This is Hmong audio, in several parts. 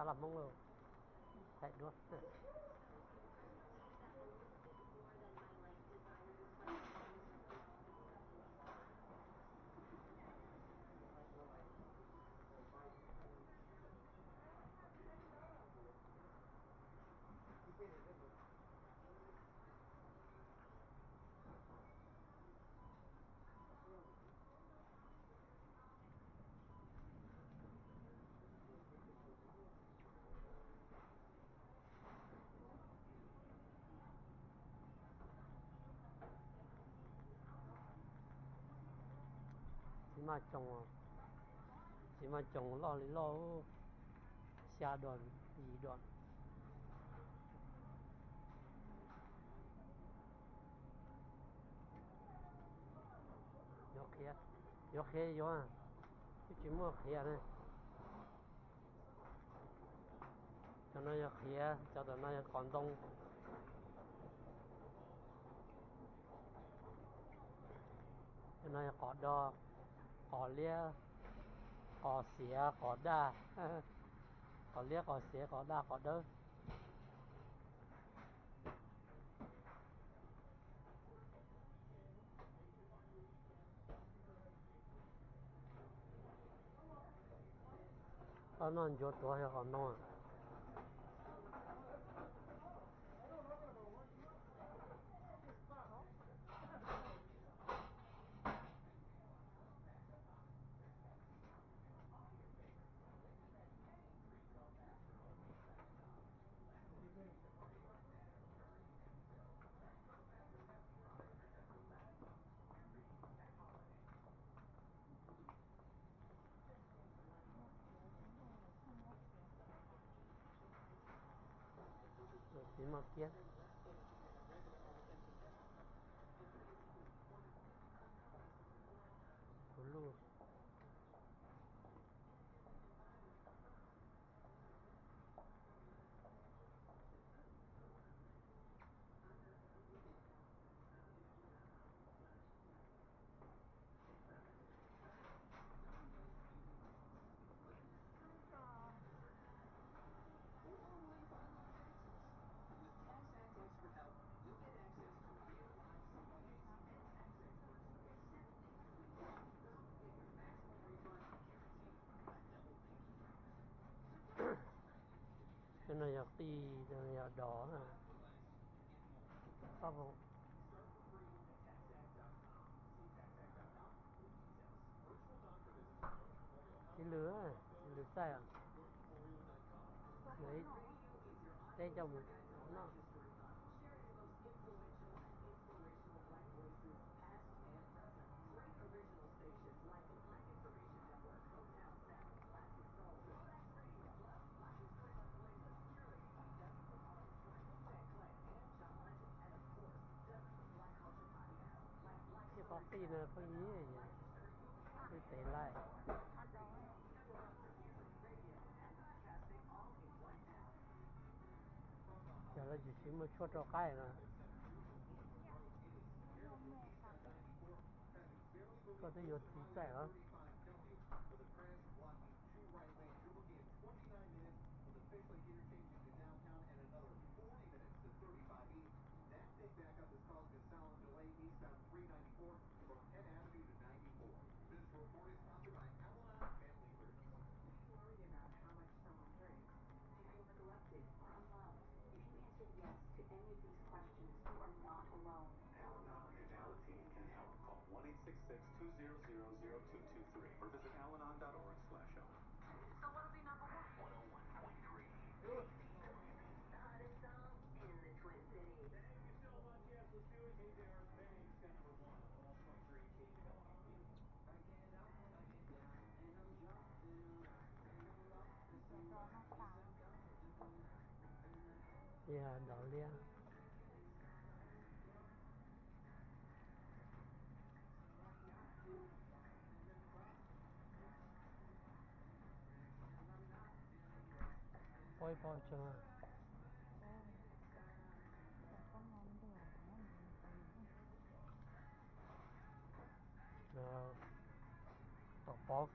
Tab laj Hmoob lauj, thaij duab. Txiv maj coom, txiv maj coom loj li loj, xya dom, yim dom. Yuav qhiav, yuav qhiav yuav, twb tsis muaj qhiav ne. Cov no yog qhiav, cov tom no yog qos ntoo. Cov no yog qos do, qos liab, qos xiav, qos daj. Qos liab, qos xiav, qos daj, qos dawb. Tau noj ncuav tuav yog qos no. Txiv maj kiab, kuv luj. Cov no yog qij, cov no yog dos. Txiv lws, txiv lws txaij. Teb coj mus noj. Tej qhov qij no pheej yig, pheej tev laij. Yog lawv tsis siv muaj tshuaj rau qaib no. Koj twb yuav txiv txaij os. Yog dos liab. Pab ib pab tso. Tom pob.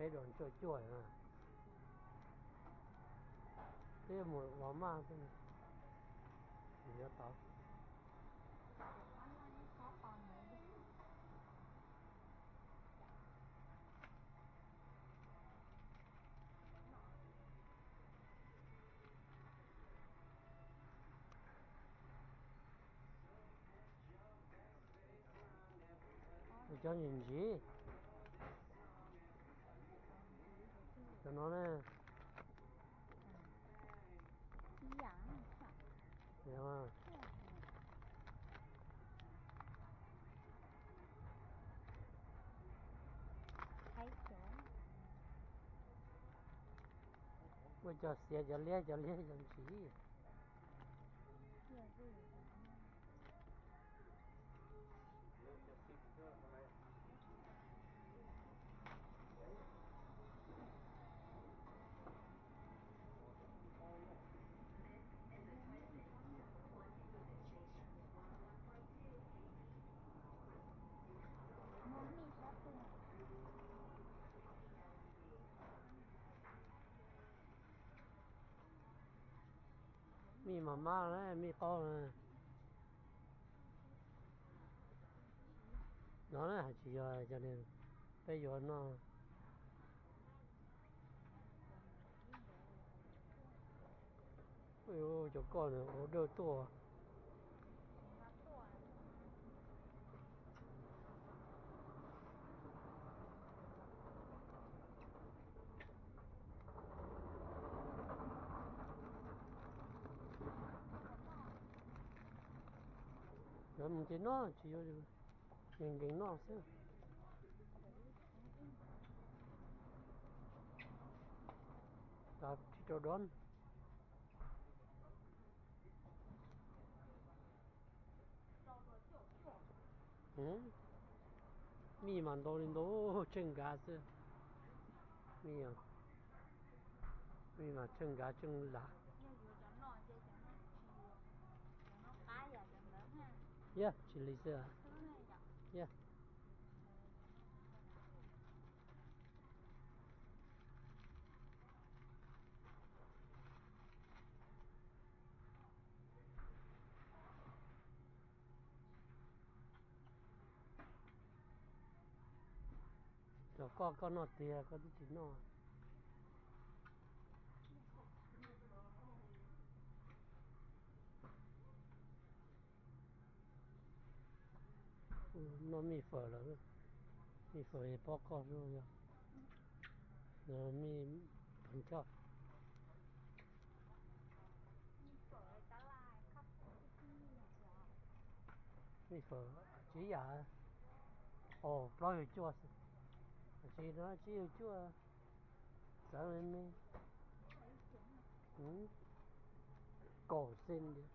Peb dos cuaj cuaj na. Twb mus ua maj xwb, yuav tau. Cov ntsim ntsim, cov no ne. Ua cov xiav cov liab, cov liab cov ntsim. Mij mas mab na, mij qaub na. No na, tsis yog cov peb yuav noj. Cov koj ua dawj tuaj. Yog mus ces noj, tsis yog nkees nkees noj xwb. Tsis rau dob. Mij mas ntau li ntau, tsheej nkav xwb. Mij, mij mas tsheej nkav tsheej lav. Yog tsis li xwb. Yog. Cov koj, koj noj tiag, koj twb tsis noj. Noj mij fawm lawm, mij fawm pob koj xwb yog. Mij phav choj, mij fawm tsis yam, plaub caug cuaj xwb, tsis no tsib caug cuaj, txawv li me, kaum xees tias.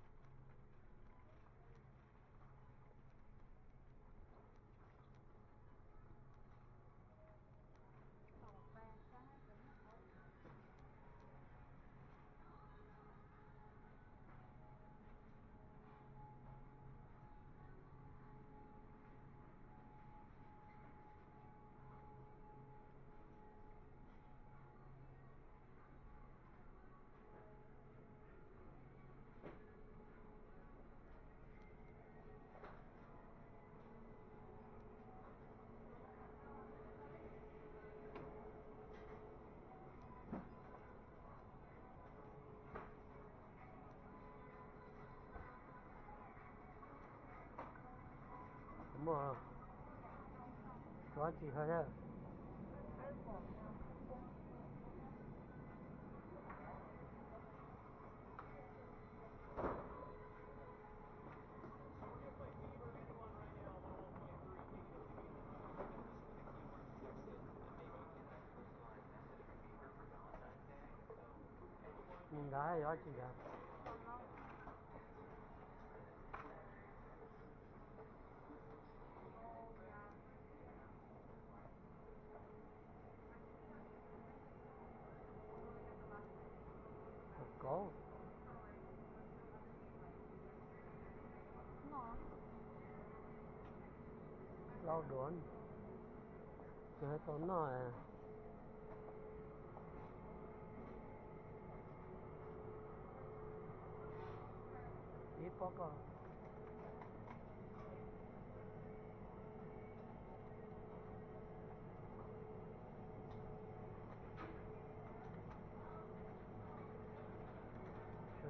Muaj, tsis hais na. Mus nrad yog tsis nrad? Kaum kauv, lauj duav, tsis tau noj. Pob koj.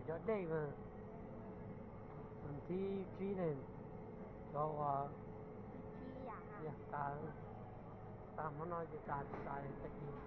Cov dej mas, thib tsib ne, cov uas tas, tas hmo no ces tas, tas tag kis.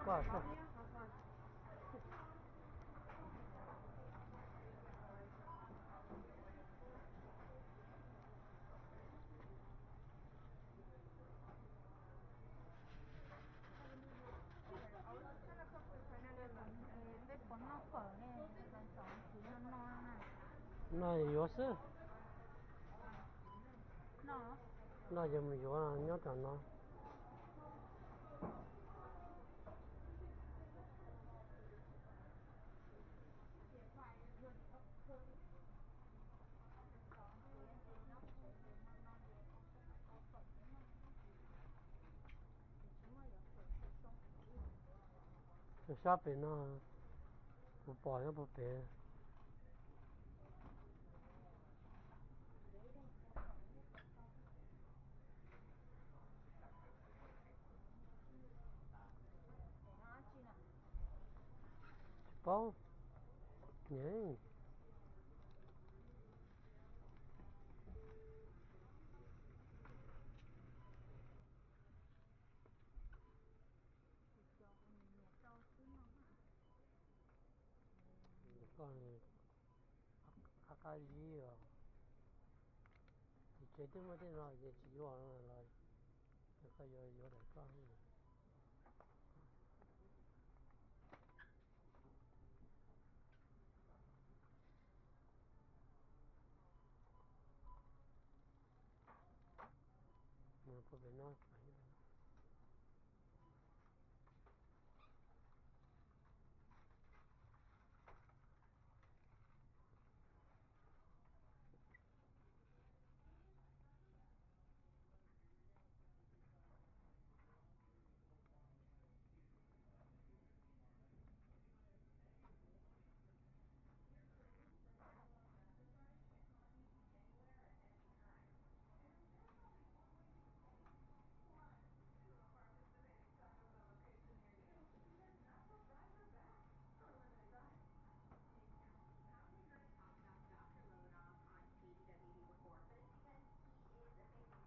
Koj, peb puas noj fawm ne? Los txog tsis noj noj na. Noj yuav xwb. Noj, noj ces mus yuav nyob tom no. Tus sab pem no, kuv pom nyob puag pem. Tsis paub. Niam. Koj qab qab zib os. Ces tsev twb muaj tej no ces tsis yuav los, ces koj yuav yuav daim koj. Mus puag pem no.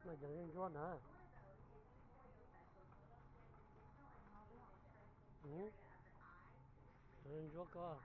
No cov ntsuab ntsuab ntawd. Cov ntsuab koj.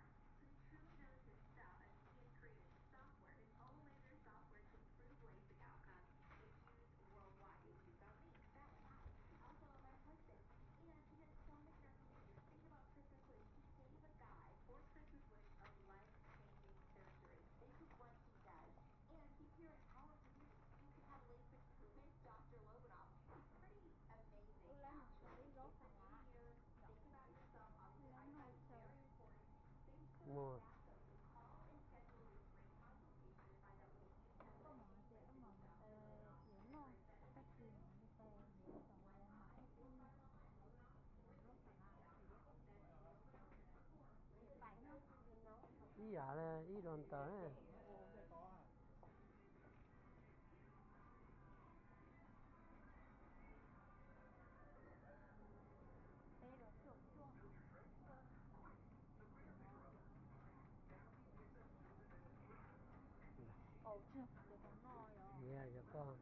Mus. Ib yam li ib los ntawd. Yog koj.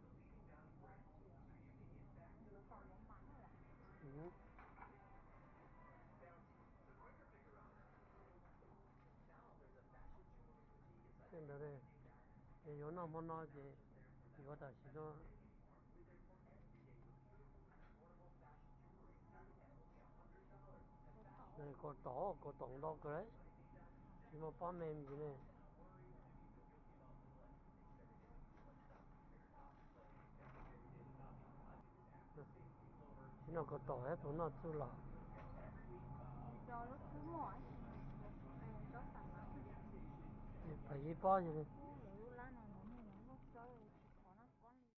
Tej ntawd ne. Ces yuav noj hmo no ces yuav tam sim no. Kaus tom, kaus tom ntau kawg, tsis muaj pob me ntsis ne. Tsis noj kaus tom thiab tus noj txuj lom. Pem ib pob.